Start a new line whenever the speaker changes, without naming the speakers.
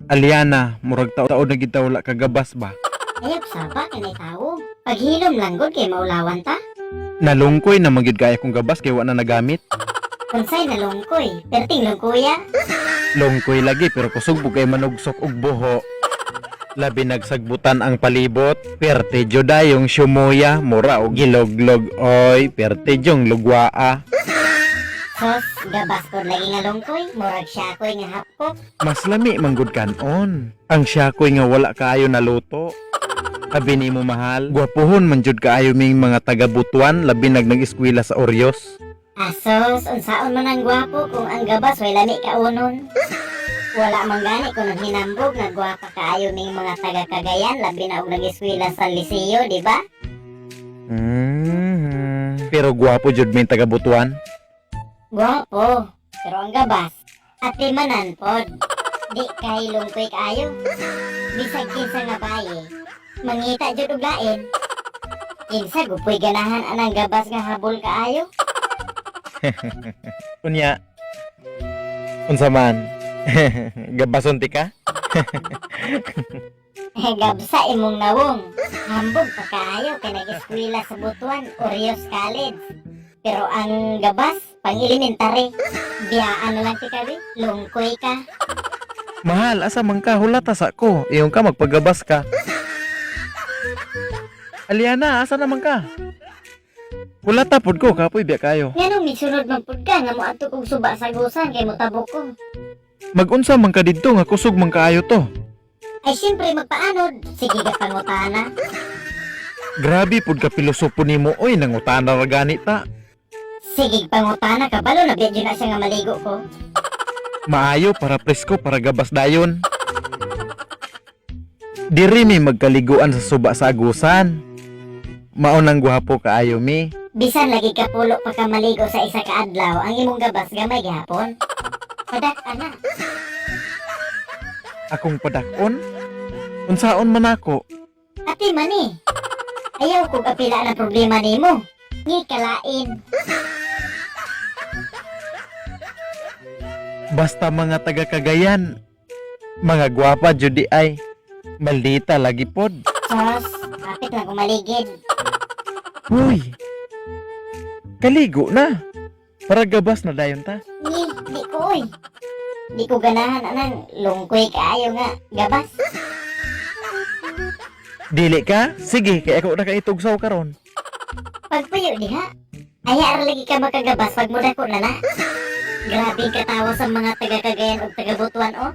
Aliana, murag tao-tao na gid ta wala kagabas ba?
Ayab saba kanay tawo. Paghilom lang gud kay maulawan ta.
Nalungkoy na magyud kaya kong gabas kay wa na nagamit.
Unsay nalungkoy, perting lungkuya.
Lungkoy lagi pero kusog pud kay manugsok og buho. Labi nagsagbutan ang palibot. Perte dayong sumuya, mura og giloglog oy, perte jong lugwaa.
Sos, gabas pod lagi nga lungkoy, murag siya koy nga hapkok.
Mas lami manggod kanon. Ang siyakoy nga wala kaayo naluto. Abi nimo mahal, gwapuhon man jud kaayo ming mga taga-Butuan labi nag nag-eskwela sa Orios.
Asos, unsaon man ang gwapo kung ang gabas way lami kaunon. Wala man gani kung hinambog nga gwapa kaayo ning mga taga Cagayan labi na og nag-eskwela sa Liceo, di ba?
Pero gwapo jud ming taga-Butuan.
Gwapo, pero ang gabas, ate manan pod. Di kay lungkoy kaayo. Bisag kinsa nga baye, mangita jud og lain. Kinsa gupoy ganahan anang gabas nga habol kaayo?
Unya. Unsa man? Gabason ti ka?
Gabsa imong nawong. Hambog pa kaayo kay nag-eskwela sa Butuan, Orios College. Pero ang gabas, pang elementary. Biyaan na lang ti kabi, lungkoy ka.
Mahal, asa man ka? Hulata sa ko. Iyon ka, magpagabas ka. Aliana, asa naman ka? Hulata pod ko, kapoy biya kayo.
Nganong misunod man pud ka nga moadto kog suba sa gusan kay motabok ko.
Magunsa man ka didto nga kusog man kaayo to.
Ay siyempre magpaanod. Sige ka pangutana.
Grabe pod ka pilosopo nimo oy, nangutana ra gani ta.
Sige pangutana kabalo na biya na siya nga maligo ko.
Maayo para presko para gabas dayon. Diri mi magkaliguan sa suba sa agusan. Mao nang gwapo kaayo mi.
Bisan lagi ka pulo pa ka maligo sa isa ka adlaw, ang imong gabas gamay gihapon. Padak ana.
Akong padakon. Unsaon man ako?
Ate mani. Ayaw kog apila ng problema nimo. Ngi kalain.
Basta mga taga Cagayan. Mga gwapa jud di ay. Maldita lagi pod.
Sos, kapit lang kumaligid.
Uy. Kaligo na. Para gabas na dayon ta.
Ngi, di ko oy. Di ko ganahan anang lungkoy kaayo nga gabas.
Dili ka? Sige, kay ako na kaitugsaw karon.
Pagpuyo diha. Aya ra lagi ka makagabas pag mudako na na. Grabe katawa sa mga taga Cagayan ug taga Butuan oh.